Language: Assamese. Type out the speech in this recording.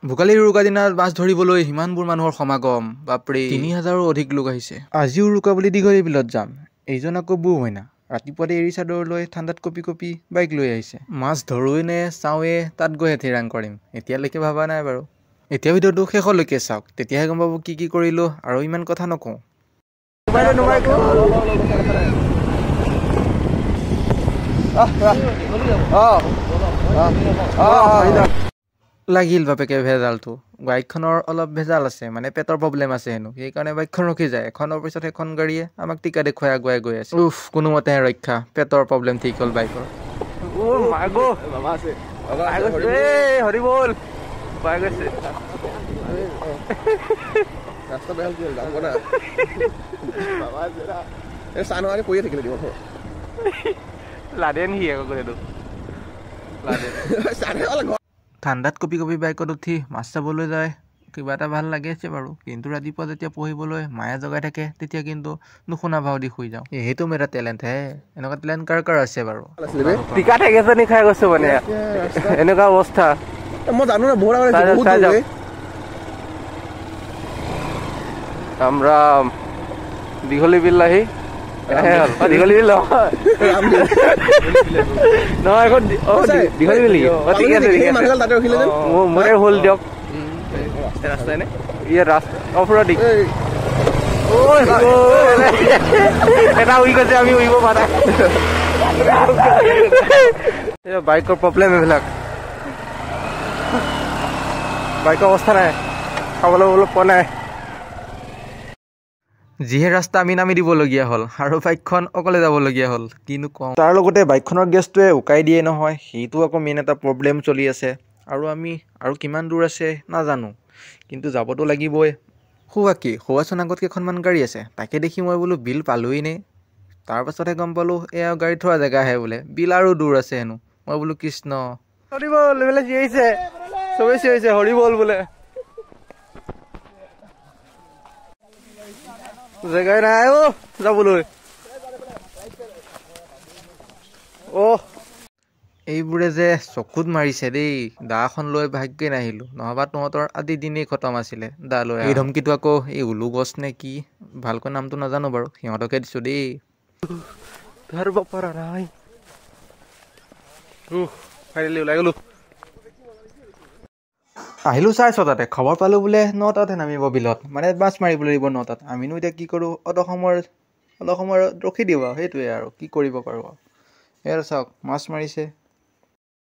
ভোগালীৰ উৰুকা দিনা মাছ ধৰিবলৈ সিমানবোৰ মানুহৰ সমাগম, বাপৰে 3000ৰো অধিক লোক আহিছে। আজি উৰুকা বুলি দীঘলী বিলত যাম। এইজন আকৌ বৌ মইনা, ৰাতিপুৱাতে এৰী চাদৰ লৈ ঠাণ্ডাত কঁপি কঁপি বাইক লৈ আহিছে। মাছ ধৰোঁৱে নে চাওঁৱে তাত গৈহে থিৰাং কৰিম, এতিয়ালৈকে ভবা নাই বাৰু। এতিয়া ভিডিঅ'টো শেষলৈকে চাওক, তেতিয়াহে গম পাব কি কি কৰিলোঁ আৰু ইমান কথা নকওঁ। লাগিল বাপেকে ভেজালটো, বাইকখনৰ অলপ ভেজাল আছে, মানে পেটৰ প্ৰব্লেম আছে হেনো, সেইকাৰণে বাইকখন ৰখি যায়। এখনৰ পিছত এখন গাড়ীয়ে আমাক টিকা দেখুৱাই আগুৱাই গৈ আছে। উফ, কোনোমতেহে ৰক্ষা, পেটৰ প্ৰব্লেম ঠিক হ'ল বাইকৰ। ঠাণ্ডাত কঁপি কঁপি বাইকত উঠি মাছ চাবলৈ যায়, কিবা এটা ভাল লাগিছে বাৰু। কিন্তু ৰাতিপুৱা যেতিয়া পঢ়িবলৈ মায়ে জগাই থাকে তেতিয়া কিন্তু নুশুনা ভাও দি শুই যাওঁ। সেইটো মোৰ এটা টেলেণ্ট হে, এনেকুৱা টেলেণ্ট কাৰ কাৰ আছে বাৰু? টিকা ঠেকেচনি খাই গৈছো মানে, এনেকুৱা অৱস্থা। মই জানো না, বহুত ৰাম ৰাম। দীঘলী বিল আহি দীঘলী বিল নহয় এখন দীঘলী বিল নেকি? ঠিক আছে, মোৰে হ'ল দিয়ক। ইয়াত ৰাস্তা অফ ৰোডিং এটা উৰি গৈছে, আমি উৰিব পৰা নাই। বাইকৰ প্ৰব্লেম এইবিলাক, বাইকৰ অৱস্থা নাই, খাবলৈ অলপ পোৱা নাই। যিহে ৰাস্তা আমি নামি দিবলগীয়া হ'ল আৰু বাইকখন অকলে যাবলগীয়া হ'ল, কিনো কওঁ। তাৰ লগতে বাইকখনৰ গেছটোৱে উকাই দিয়ে নহয়, সেইটো আকৌ মেইন এটা প্ৰব্লেম চলি আছে। আৰু আমি আৰু কিমান দূৰ আছে নাজানো, কিন্তু যাবতো লাগিবই। সৌৱা কি সৌৱাচোন আগত কেইখনমান গাড়ী আছে, তাকে দেখি মই বোলো বিল পালোৱেই নে। তাৰপাছতহে গম পালোঁ এয়া গাড়ী থোৱা জেগাহে বোলে, বিল আৰু দূৰ আছে হেনো। মই বোলো কৃষ্ণ, হৰিবল বোলে চিঞৰিছে, চবেই চিঞৰিছে হৰিবল বোলে। জেগাই নাই অ যাবলৈ। অ এইবোৰে যে চকুত মাৰিছে দেই। দাখন লৈ ভাগ্যে নাহিলোঁ, নহবা তহঁতৰ আজি দিনেই খতম আছিলে দা লৈ। এই ধমকিটো আকৌ এই উলু গছ নে কি, ভালকৈ নামটো নাজানো বাৰু, সিহঁতকে দিছোঁ দেই। ধৰিব পৰা নাই। ফাইনেলি ওলাই গ'লো। আহিলোঁ 6:30তে, খবৰ পালোঁ বোলে 9টাতহে নামিব বিলত, মানে মাছ মাৰিবলৈ দিব 9টাত। আমিনো এতিয়া কি কৰোঁ, অলপ সময় ৰখি দিওঁ আৰু, সেইটোৱে আৰু কি কৰিব পাৰোঁ আৰু। এয়া চাওক মাছ মাৰিছে,